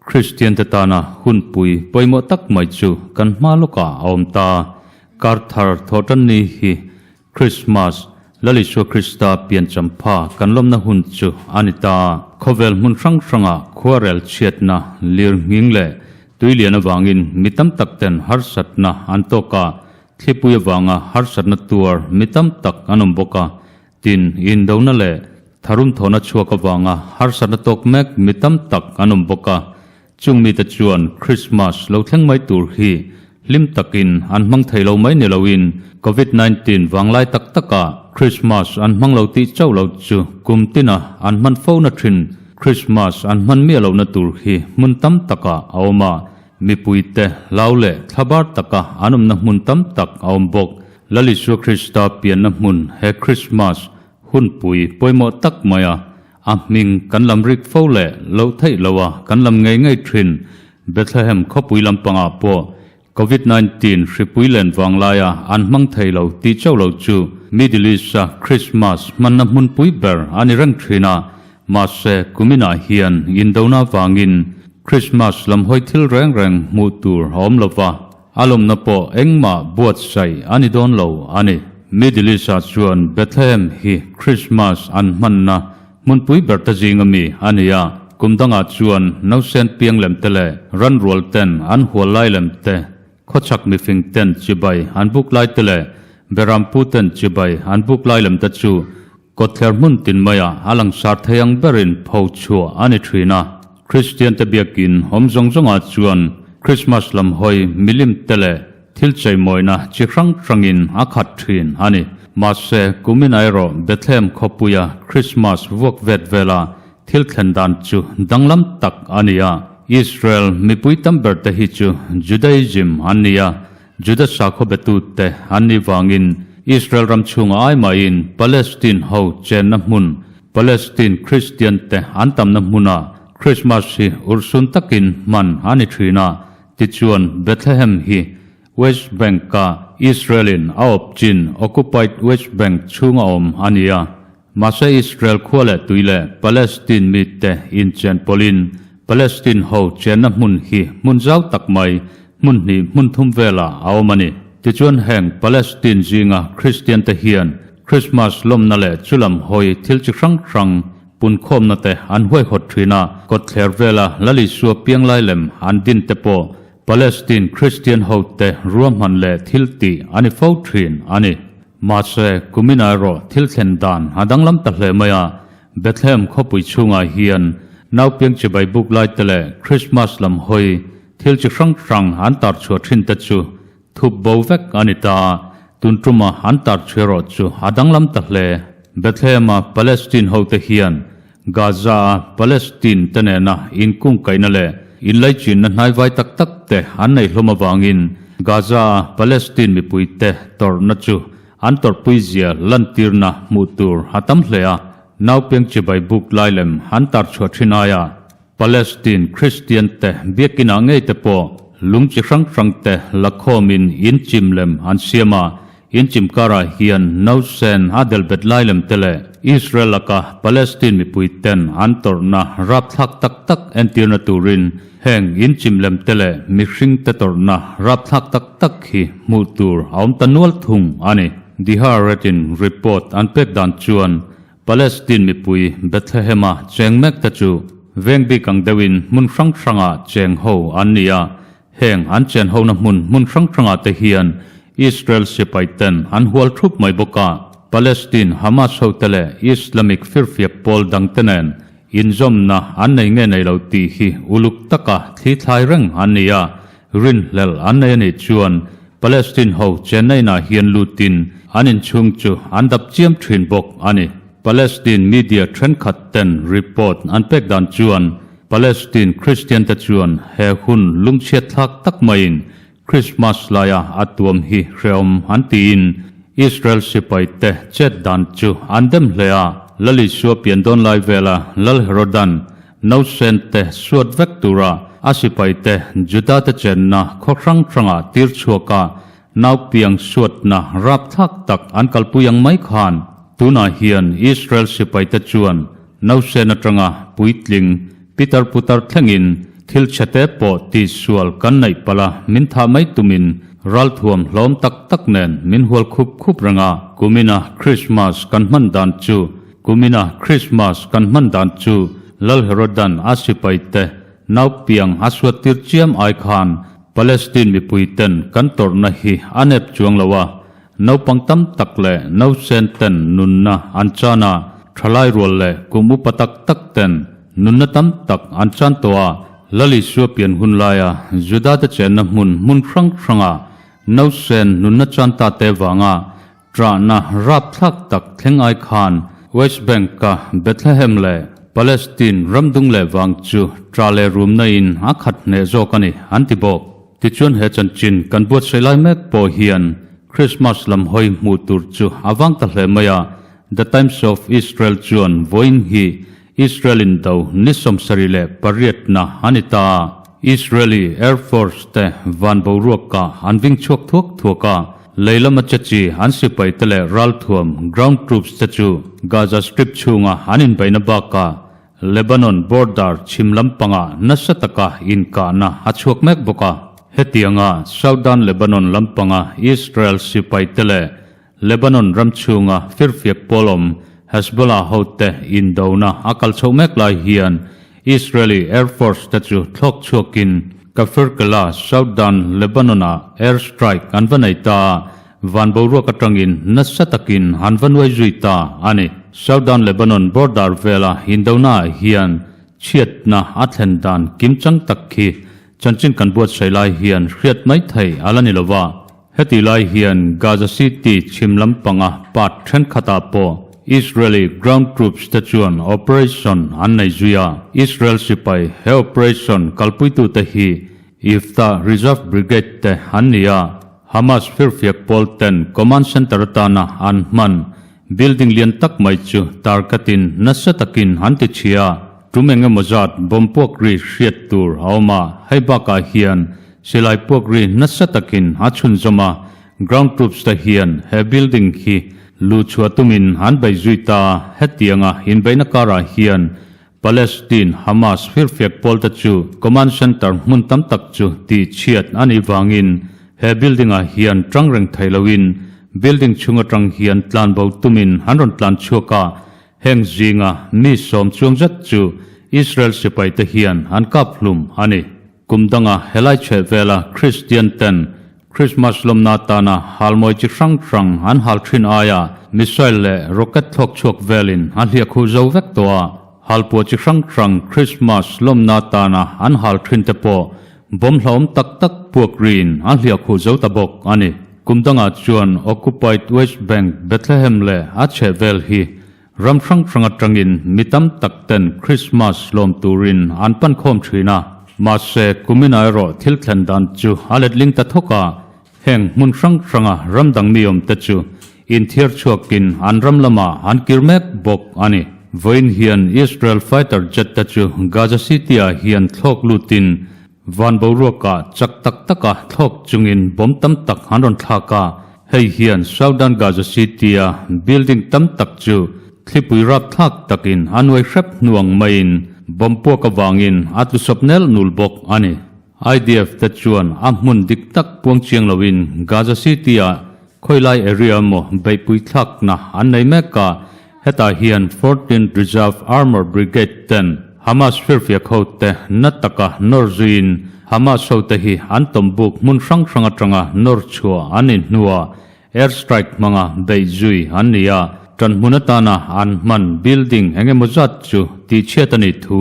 Kristiante tana hunpui pawimawh tak mai chu kan hma lawkah a awm ta. Kar thar thawhtanni hi Krismas, Lal Isua Krista piancham pha kan lawmna hun chu a ni ta. Khawvel hmun hrang hranga khuarel chhiatna, lir nghing leh tui lian avangin mi tam tak ten harsatna an tawk a, thlipui avanga harsatna tuar mi tam tak an awm bawk a. Tin, indona leh tharum thawhna chhuak avanga harsatna tawk mek mi tam tak an awm bawk a. Chung mite chuan Krismas lo thleng mai tur hi hlim takin an hmang thei lo mai ni loin Covid 19 vanglai tak taka Krismas an hmang lo tih chauh lo chu kum tina an hman fo na thin Krismas an hman miah lohna tur hi hmun tam takah a awm a, mipuite hlau leh thlabar taka an awmna hmun tam tak a awm bawk. Lal Isua Krista pianna hmun he Krismas hunpui pawimawh tak maia A hming kan lam rik fo leh loh theih lo a kan lam ngei ngei thin. Bethlehem khawpui lampangah pawh Covid 19 hripui len vang laia an hmang thei lo tih chauh lo chu Middle East-a Christmas hmanna hmunpui ber a ni reng thin a. Mahse, kuminah hian indona vangin Christmas lam hawi thil reng reng hmuh tur a awm lo va. A lawmna pawh engmah buatsaih a ni dawn lo a ni. Middle East-ah chuan Bethlehem hi Christmas an hmanna hmunpui ber te zinga mi a ni a. Kum dangah chuan nausen piang lem te leh ran rual ten an hual lai lem te, khawchhak mifing ten chibai an buk lai te leh berampu ten chibai an buk lai lem te chu kawtthler hmun tin maiah a langsar thei ang berin pho chhuah a ni thin a. Kristian te biakin awm zawng zawngah chuan Krismas lam hawi milim te leh thil cheimawina chi hrang hrangin a khat thin a ni. Mahse, kumin erawh Bethlehem khawpuia Krismas vuak vet vela thil thlen dan chu danglam tak a ni a. Israel mipui tam ber te hi chu Judaism an ni a, Juda sakhaw betute an nih vangin Israel ram chhunga ai mahin Palestine ho chenna hmun Palestine Kristian te an tamna hmuna Krismas hi urhsun takin hman a ni thin a, tichuan Bethlehem hi West Bank-a Israel-in a awp chin Occupied West Bank chhunga awm a ni a. Mahse Israel khua leh tui leh Palestine mite inchen pawlhin Palestine ho chenna hmun hi hmun zau tak mai hmun hnih hmun thum velah a awm a ni. Tichuan heng Palestine zinga Kristian te hian Krismas lawmna leh chulam hawi thil chi hrang hrang punkhawmna te an huaihawt thin a, kawtthler vela Lal Isua pianglai lem an din te pawh Palestine Kristian hote ruahman leh thil tih a ni fo thin a ni. Mahse, kumin erawh thil thlen dan a danglam ta hle mai a, Bethlehem khawpui chhungah hian naupiang chibai buk lai te leh Krismas lam hawi thil chi hrang hrang an tar chhuah thin te chu thup bo vek a ni ta. Tun tuma an tar chhuah erawh chu a danglam ta hle. Bethlehem-a Palestine hote hian Gaza-a Palestine te nena inkungkaihna leh inlaichinna hnaivai tak tak te an nei hlawm avangin Gaza-a Palestine mipuite tawrhna chu an tawrhpuizia lantirna hmuh tur a tam hle a, naupeng chibai buk lai lem an tarchhuah thin aia Palestine Kristian te biakinah ngei te pawh lung chi hrang hrang te la khawmin in chim lem an siam a, in chim karah hian nausen a delbet lai lem te leh Israel laka Palestine mipui ten an tawrhna rapthlak tak tak entirna turin heng in chim lem te leh mihring te tawrhna rapthlak tak tak hi hmuh tur a awm ta nual thung a ni. The Haaretz-in report an pek dan chuan Palestine mipui Bethlehem-a cheng mek te chu veng bik ang deuhin hmun hrang hrangah cheng ho an ni a, heng an chen hona hmun hmun hrang hrangah te hian Israel sipai ten an hual thup mai bawk a, Palestine Hamas ho te leh Islamic firfiak pawl dang te nen inzawmna an nei nge nei lo tih hi uluk taka thli thlai reng an ni a, rinhlelh an nei a nih chuan Palestine ho Chennai ah hian lutin an inchhung chu an dap chiam thin bawk a ni. Palestine media thenkhat ten report an pek dan chuan Palestine Christian te chuan he hun lungchhiat thlak tak maiin Christmas laia a tuam hi hrehawm an tiin Israel sipai te chet dan chu an dem hle a. Lal Isua pian dawn lai vela Lal Herodan Nausen te suat vek tura a sipai te Juda te chenna khaw hrang hrangah tir chhuak a, naupiang suatna rapthlak tak an kalpui ang mai khan tunah hian Israel sipai te chuan nausen atanga puitling pitar putar thlengin thil chhete pawh tihsual kan neih palh a, min thah mai tumin ralthuam hlawm tak tak nen min hual khup khup reng a. Kumina Krismas kan hman dan chu Kumina Krismas kan hman dan chu Lal Herodan a sipai te naupiang a suat tir chiam ai khan Palestine mipui ten kan tawrhna hi a nep chuang lo a, Naupang tam tak leh nausen ten nunna an chan a, thalai rual leh kum upa tak tak ten nunna tam tak an chan tawh a. Lal Isua pian hun laia Juda te chenna hmun hmun hrang hranga nausen nunna chan ta te vanga ṭahna rapthlak tak thleng ai khan West Bank-a Bethlehem leh Palestine ram dung leh vang chu ṭah leh rumna in a khat hneh zawk a ni, an ti bawk. Tichuan he chanchin kan buatsaih lai mek pawh hian Christmas lam hawi hmuh tur chu a vang ta hle mai a, The Times of Israel chuan vawiin hi Israel in do ni 78 na a ni ta a, Israeli Air Force te van boruak ah an ving chhuak thuak thuak a, lei lama che chi an sipai te leh ralthuam ground troops te chu Gaza Strip chhunga an inbeihna bakah Lebanon border chhim lampangah nasa taka inkahna a chhuak mek bawk a. Hetianga Southern Lebanon lampanga Israel sipaite leh Lebanon ram chhunga firfiak pawl awm Hezbollah hote indona a kal chhoh mek lai hian Israeli Air Force te chu thlawk chhuakin Kafr Kala, Southern Lebanon-ah air strike an va nei ta a. Van boruak atangin nasa takin an va nuai zui ta a ni. Southern Lebanon border vela indona ah hian chhiatna a thlen dan kimchang tak khi chanchin kan buatsaih lai hian hriat mai thei a la ni lo va. Heti lai hian Gaza City chhim lampanga part thenkhatah pawh Israeli ground troops te chuan operation an nei zui a. Israel sipai he operation kalpuitute hi Yiftah Reserve Brigade te an ni a. Hamas firfiak pawl ten command center atana an hman building lian tak mai chu target-in nasa takin an ti chhia. Tum eng emaw zat bomb puak ri hriat tur a awm a, hei bakah hian silai puak ri nasa takin a chhunzawm a, ground troops te hian he building hi luh chhuah tumin an bei zui ta a, hetianga inbeihna karah hian Palestine Hamas firfiak pawlte chu command center hmun tam tak chu tih chhiat a nih vangin he building ah hian tang reng thei loin building chhung atang hian tlan bo tumin an rawn tlan chhuak a, heng zinga mi sawm chuang zet chu Israel sipai te hian an kap hlum a ni. Kum danga helai chheh vela Kristian ten Krismas lawmna atana halmawi chi hrang hrang an hal thin aia missile leh rocket thlawk chhuak velin a hliah khuh zo vek tawh a, halpuah chi hrang hrang Krismas lawmna atana an hal thin te pawh bomb hlauhawm tak tak puak riin a hliah khuh zo ta bawk a ni. Kum dangah chuan Occupied West Bank Bethlehem leh a chhehvel hi Ram hrang hrang atangin mi tam tak ten Krismas lawm turin an pan khawm thin a, mahse kumin ah erawh thil thlen dan chu a letling ta thawk a, heng hmun hrang hranga ram dang mi awm te chu inthiar chhuakin an ram lamah an kir mek bawk a ni. Vawiin hian Israel fighter jet te chu Gaza City ah hian thlawk lutin Van boruakah chak tak taka thlawk chungin bomb tam tak an rawn thlak a, hei hian Southern Gaza City-a building tam tak chu thlipui rapthlak takin a nuai hrep hnuang maiin bomb puak avangin a tlusawp nel nul bawk a ni. IDF te chuan a hmun dik tak puang chiang loin Gaza City-a khawilai area emaw beihpui thlakna an nei mek a, Hetah hian Fourteenth Reserve Armour Brigade ten Hamas firfiak hote na taka nawr zuiin Hamas hote hi an tawmbuk hmun hrang hrang atanga nawr chhuah an ni hnuah air strike hmanga beih zui an ni a, ṭanhmun atana an hman building eng emaw zat chu tihchhiat a nih thu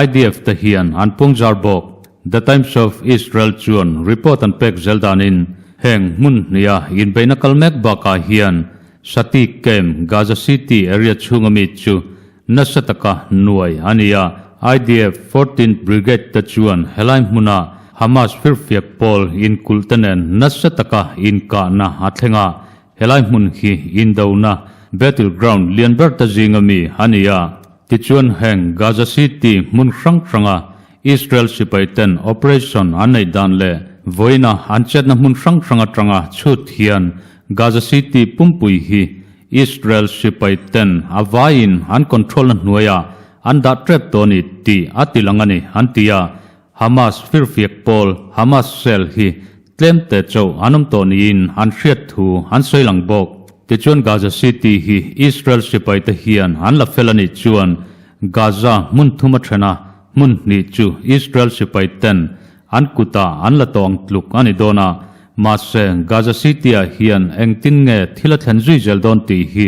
IDF te hian an pungzar bawk. The Times of Israel chuan report an pek zel danin heng hmun hniha inbeihna kal mek bakah hian Shati Camp, Gaza City area chhunga mi chu nasa taka nuai a ni a. IDF 14th Brigade te chuan helai hmuna Hamas firfiak pawl inkulh te nen nasa taka inkahna a thleng a. Helai hmun hi indona battle ground lian ber te zinga mi a ni a. Tichuan heng Gaza City hmun hrang hranga Israel sipai ten operation an neih dan leh vawiina an chetna hmun hrang hrang atanga chhut hian Gaza City pumpui hi Israel sipai ten a vaiin an control na hnuaiah an dah tep tawh a ni tih a ti lang a ni an ti a. Hamas firfiak pawl Hamas cell hi tlem te chauh an awm tawh niin an hriat thu an sawi lang bawk. Tichuan Gaza City hi Israel sipaite hian an la fel a nih chuan Gaza hmun thum a then a, hmun hnih chu Israel sipaiten an kutah an la tawh ang tluk a ni dawn a, mahse Gaza City-ah hian engtin nge thil a thlen zui zel dawn tih hi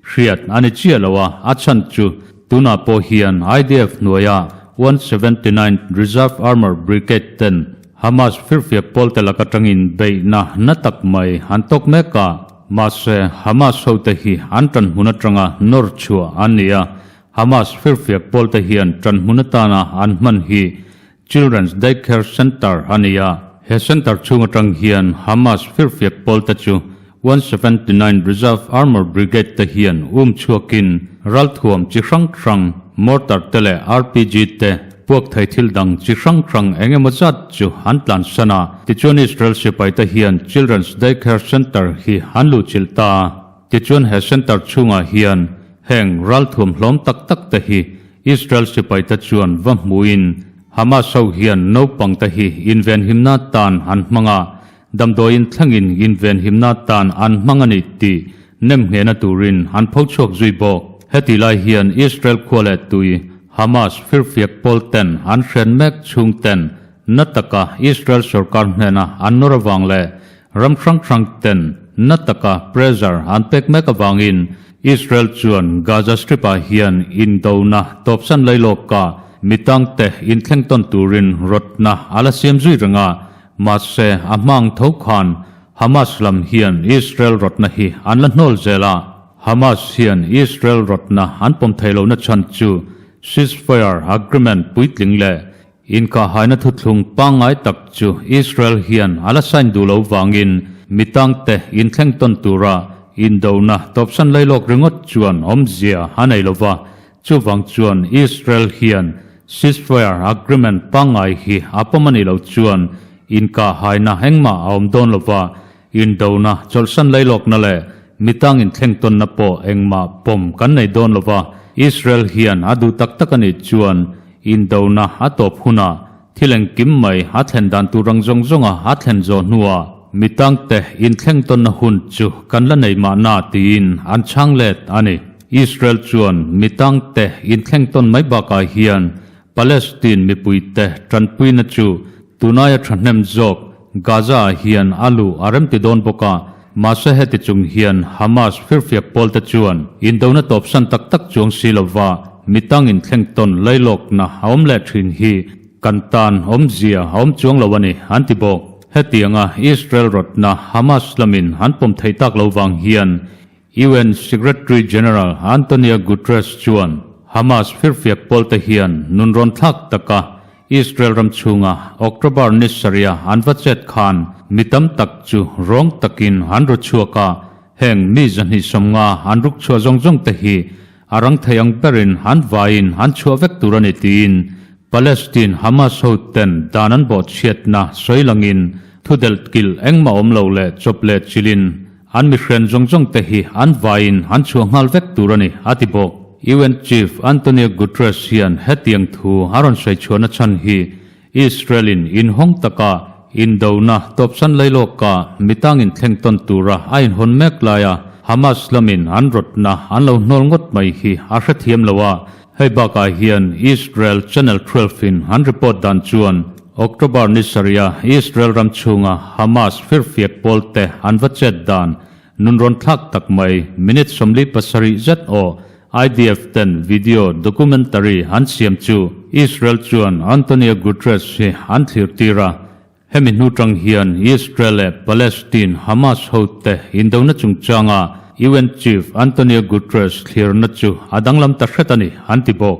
hriat a ni chiah lo a, a chhan chu tunah pawh hian IDF hnuaia 179th Reserve Armour Brigade ten Hamas firfiak pawlte lak atangin beihna na tak mai an tawk mek a, mahse Hamas hote hi an tanhmun atanga nawr chhuah an ni a, Hamas firfiak pawlte hian tanhmun atana an hman hi Children's Day Care Center a ni a, he center chhung atang hian Hamas firfiak pawlte chu 179 Reserve Armour Brigade te hian um chhuakin ralthuam chi hrang hrang, mortar te leh RPG te, puak thei thil dang chi hrang hrang eng emaw zat chu an tlansan a. Tichuan Israel sipai te hian Children's Day Care Center hi an luhchilh ta a. Tichuan he center chhungah hian heng ralthuam hlawm tak tak te hi Israel sipai te chuan va hmuin Hamas ho hian naupang te hi invenhimna tan an hmang a, Damdawiin thlengin invenhimna tan an hmang a ni tih nemnghehna turin an pho chhuak zui bawk. Heti lai hian Israel khua leh tui Hamas firfiak pawl ten an hren mek chhung ten na taka Israel sorkar hnena an nawr avang leh ram hrang hrang ten na taka pressure an pek mek avangin Israel chuan Gaza Strip-ah hian indona tawpsan lailawka mitangte inthleng tawn turin rawtna a la siam zui reng a. Mahse, a hmang tho khan Hamas lam hian Israel rawtna hi an la hnawl zel a. Hamas hian Israel rawtna an pawm thei lohna chhan chu ceasefire agreement puitling leh inkahhaina thuthlung pangngai tak chu Israel hian a la sign duh lo vangin mitangte inthleng tawn tura indona tawpsan lailawk ringawt chuan awmzia a nei lova. Chuvang chuan Israel hian ceasefire agreement pangngai hi a pawm a nih loh chuan inkahhaina engmah a awm dawn lova, indona, chawlhsan lailawkna leh mitang inthleng tawnna pawh engmah pawm kan nei dawn lova, Israel hian a duh tak tak a nih chuan indona a tawp hunah Thil engkim mai a thlen dan tur ang zawng zawnga a thlen zawh hnuah mitangte inthleng tawnna hun chu kan la nei mahna tiin an chhang let a ni. Israel chuan mitangte inthleng tawn mai bakah hian Palestine mipuite tanpuina chu tunaia thahnem zawk Gaza-ah hian a luh a remti dawn bawk a, mahse heti chung hian Hamas firfiak pawlte chuan indona tawpsan tak tak chuang si lova mitang inthleng tawn lailawkna a awm leh thin hi kan tan awmzia a awm chuang lo a ni, an ti bawk. Hetianga Israel rawtna Hamas lamin an pawm theih tak lo vang hian UN Secretary General Antonio Guterres chuan Hamas firfiak pawlte hian nunrawn thlak taka Israel ram chhunga October ni sarih an va chet khan mi tam tak chu rawng takin an ru chhuak a, heng mi 250 an ruk chhuah zawng zawng te hi a rang thei ang berin an vaiin an chhuah vek tur a ni tiin Palestine Hamas ho ten dan an bawhchhiatna sawi langin thudelh kilh engmah awm lo leh chawp leh chilhin An mihrian zawng zawng te hi an vaiin an chhuah nghal vek tur a ni, a ti bawk. UN Chief Antonio Guterres hian hetiang thu a rawn sawi chhuahna chhan hi Israel-in inhawng taka indona tawpsan lailawka mitangin thleng tawn tura a inhawn mek laia Hamas lamin an rawtna an lo hnawl ngawt mai hi a hrethiam lo a. Hei bakah hian Israel Channel 12 in an report dan chuan October ni sarih a Israel ram chhunga Hamas firfiak pawlte an va chet dan nunrawn thlak tak mai minute 47 zet aw IDF ten video documentary an siam chu Israel chuan Antonio Guterres hi an thlir tir a. Hemi hnu tang hian Israel leh Palestine Hamas hote indona chungchanga UN Chief Antonio Guterres thlirna chu a danglam ta hret a ni, an ti bawk.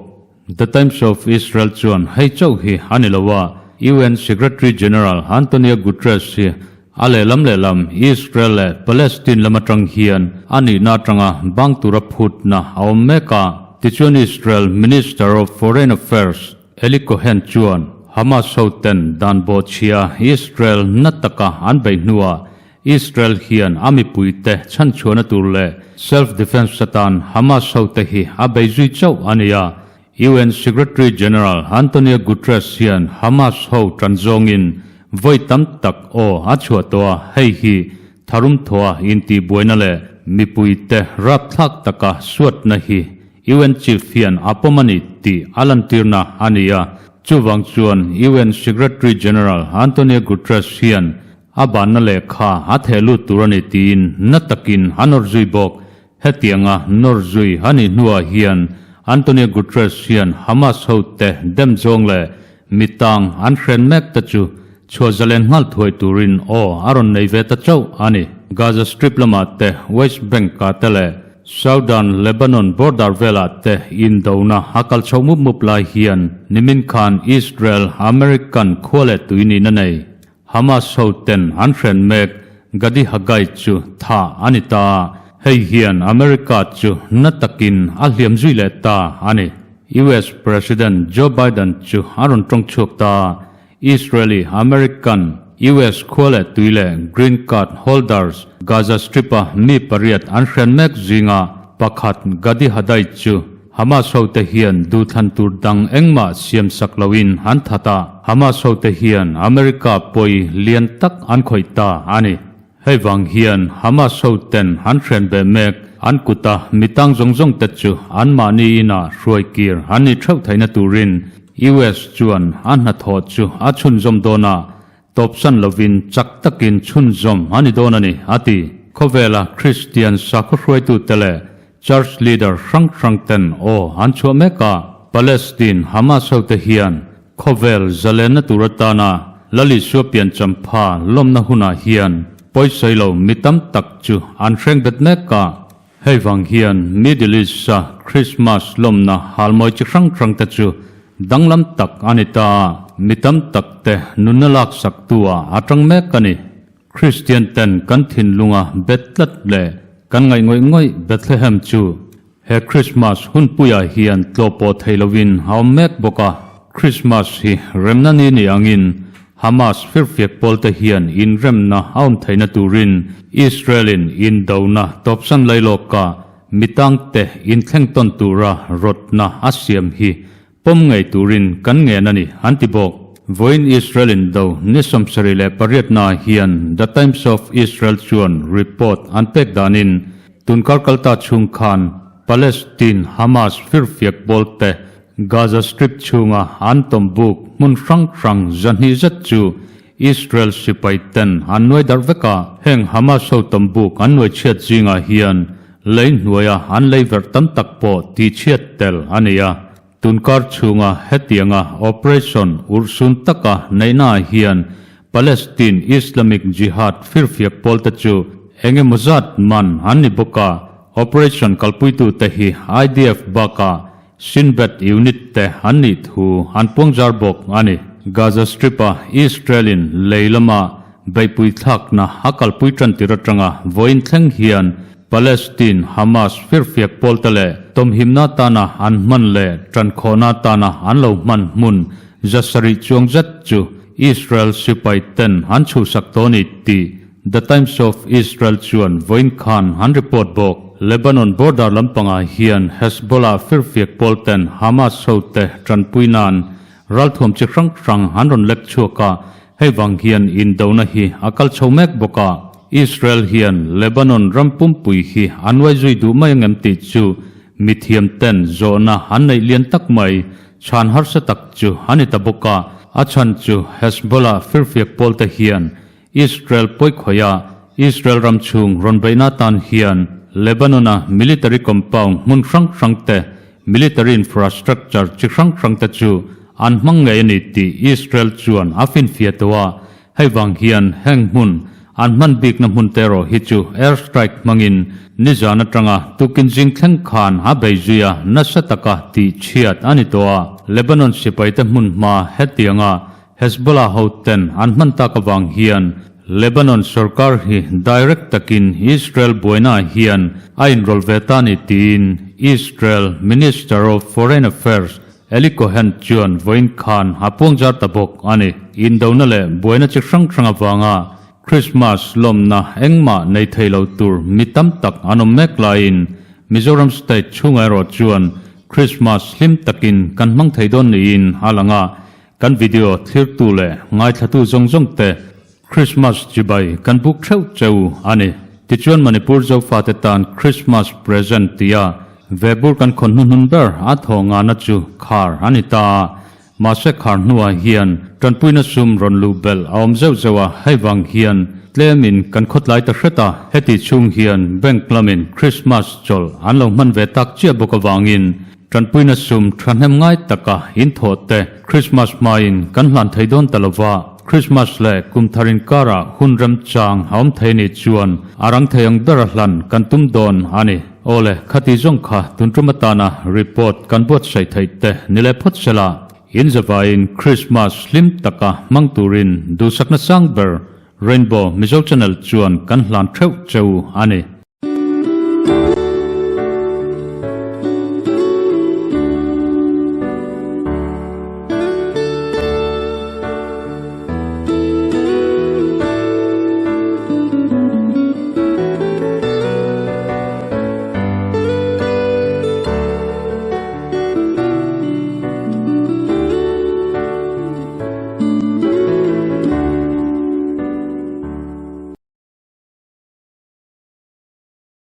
The Times of Israel chuan hei chauh hi a ni lo a, UN Secretary General Antonio Guterres hi a lehlam lehlam Israel leh Palestine lam atang hian a nihna atanga bang tura phutna a awm mek a. Tichuan Israel Minister of Foreign Affairs Eli Cohen chuan Hamas hoten dan bawhchhia Israel na taka an beih hnuah Israel hian a mipuite chhanchhuahna tur leh self defense atan Hamas hote hi a bei zui chauh a ni a. UN Secretary General Antonio Guterres hian Hamas ho tan zawngin vawi tam tak aw a chhuah tawh a, hei hi tharum thawha intihbuaina leh mipuite rapthlak taka suatna hi UN Chief hian a pawm a ni tih a lantirna a ni a. Chuvang chuan UN Secretary General Antonio Guterres hian a banna lehkha a theh lut tur a ni tiin na takin a nawr zui bawk. Hetianga nawr zui a nih hnuah hian Antonio Guterres hian Hamas hote dem zawng leh mitang an hren mek te chu chhuah zalen nghal thuai turin aw a rawn nei ve ta chauh a ni. Gaza Strip lamah te, West Bank-ah te leh Southern Lebanon border velah te indona a kal chho mup mup lai hian nimin khan Israel American khua leh tui nihna nei Hamas ho ten an hren mek Gadi Hagai chu tha a ni ta. Hei hian America chu na takin a hliam zui leh ta a ni. US President Joe Biden chu a rawn tawng chhuak ta. Israeli, American, US khua leh tui leh Green Card holders Gaza Strip-a mi pariat an hren mek zinga pakhat Gadi Hadai chu Hamas hote hian duhthlan tur dang engmah siam sak loin an that a, Hamas hote hian America pawi lian tak an khawih ta a ni. Hei vang hian Hamas hoten an hren ve mek, an kuta mi tang zawng zawng te chu anmahni inah hruai kir an ni theuh theihna turin US chuan a hnathawh chu a chhunzawm dawn a, tawpsan lovin chak takin chhunzawm a ni dawn a ni, a ti. Khawvela Kristian sakhaw hruaitute leh Church leader hrang hrang ten aw an chhuah mek a, Palestine Hamas hote hian khawvel zalenna tur atana Lal Isua pianchampha lawmna hunah hian pawisawi lo mi tam tak chu an hreng bet mek a. Hei vang hian Middle East-a Christmas lawmna halmawi chi hrang hrang te chu danglam tak a ni ta a, mi tam tak te nunna laksak tu ah a tang mek a ni. Kristian ten kan thinlunga bet tlat leh kan ngaih ngawih ngawih Bethlehem chu he Christmas hunpuiah hian tlawh pawh thei lovin a awm mek bawk a. Christmas hi remna ni ni angin Hamas firfiak pawlte hian inremna a awm theihna turin Israel-in indona tawpsan lailawka mitangte inthleng tawn tura rawtna a siam hi Pawm ngei turin kan ngen a ni, an ti bawk. Vawiin Israel indo ni 78 naah hian The Times of Israel chuan report an pek danin tunkar kalta chhung khan Palestine Hamas firfiak pawlte Gaza Strip chhunga an tawmbuk hmun hrang hrang 200 zet chu Israel sipai ten an nuai darh vek a. Heng Hamas ho tawmbuk an nuai chhiat zingah hian Lei hnuaia an lei verh tam tak pawh tihchhiat tel a ni a, tunkar chhunga hetianga operation urhsun taka neihnaah hian Palestine Islamic Jihad firfiak pawlte chu eng emaw zat man an ni bawk a, operation kalpuitute hi IDF bakah Shin Bet unit te an nih thu an puangzar bawk a ni. Gaza Strip-a Israel-in lei lama beihpui thlakna a kalpui tan tir atanga vawiin thleng hian Palestine Hamas firfiak pawlte leh tawmhimna atana an hman leh tankhawhna atana an lo hman hmun 700 chuang zet chu Israel sipai ten an chhuhsak tawh a ni tih The Times of Israel chuan vawiin khan an report bawk. Lebanon border lampangah hian Hezbollah firfiak pawl ten Hamas hote tanpui nan ralthuam chi hrang hrang an rawn lek chhuak a, hei vang hian indona hi a kal chho mek bawk a. Israel hian Lebanon ram pumpui hi a nuai zui duh mai angem tih chu mithiam ten zawhna an neih lian tak mai chhan harsa tak chu a ni ta bawk a, a chhan chu Hezbollah firfiak pawl te hian Israel pawikhawih a Israel ram chhung rawn beihna atan hian Lebanon-a military compound hmun hrang hrang te, military infrastructure chi hrang hrang te chu an hmang ngei a ni tih Israel chuan a finfiah tawh a, hei vang hian heng hmun an hman bikna hmun te erawh hi chu air strike hmangin nizan atanga tukin zing thleng khan a bei zui a, nasa taka tihchhiat a ni tawh a. Lebanon sipaite hmun hma hetianga Hezbollah hoten an hman tak avang hian Lebanon sorkar hi direct takin Israel buainaah hian a inrawlh ve ta ni tiin Israel Minister of Foreign Affairs Eli Cohen chuan vawiin khan a puangzar ta bawk a ni. Indona leh buaina chi hrang hrang avanga Christmas lawmna engmah nei thei lo tur mi tam tak an awm mek laiin Mizoram state chhungah erawh chuan. Christmas hlim takin kan hmang thei dawn niin a lang a, kan video thlirtu leh ngaithlatu zawng zawng te Christmas chibai kan buk theuh cheu a ni. Tichuan Manipur Zofate tan Christmas present tia vebur kan khawn hnuhnun ber a thaw ngana chu khar a ni ta a, Mahse khar hnuah hian tanpuina sum rawn luh belh a awm zeuh zeuh a, hei vang hian tlemin kan khawtlai ta hret a, heti chhung hian bank lamin Christmas chawlh an lo hman ve tak chiah bawk avangin tanpuina sum thahnem ngai taka inthawh te Christmas hmain kan hlan thei dawn ta lova, Christmas leh kum thar inkarah hun remchang a awm thei nih chuan a rang thei ang bera hlan kan tum dawn a ni. Awle, khati zawng kha tun tum atana report kan buatsaih theih te ni leh phawt sela, in zavaiin Christmas hlim taka hmang turin duhsakna sang ber Rainbow Mizo Channel chuan kan hlan theuh cheu a ni.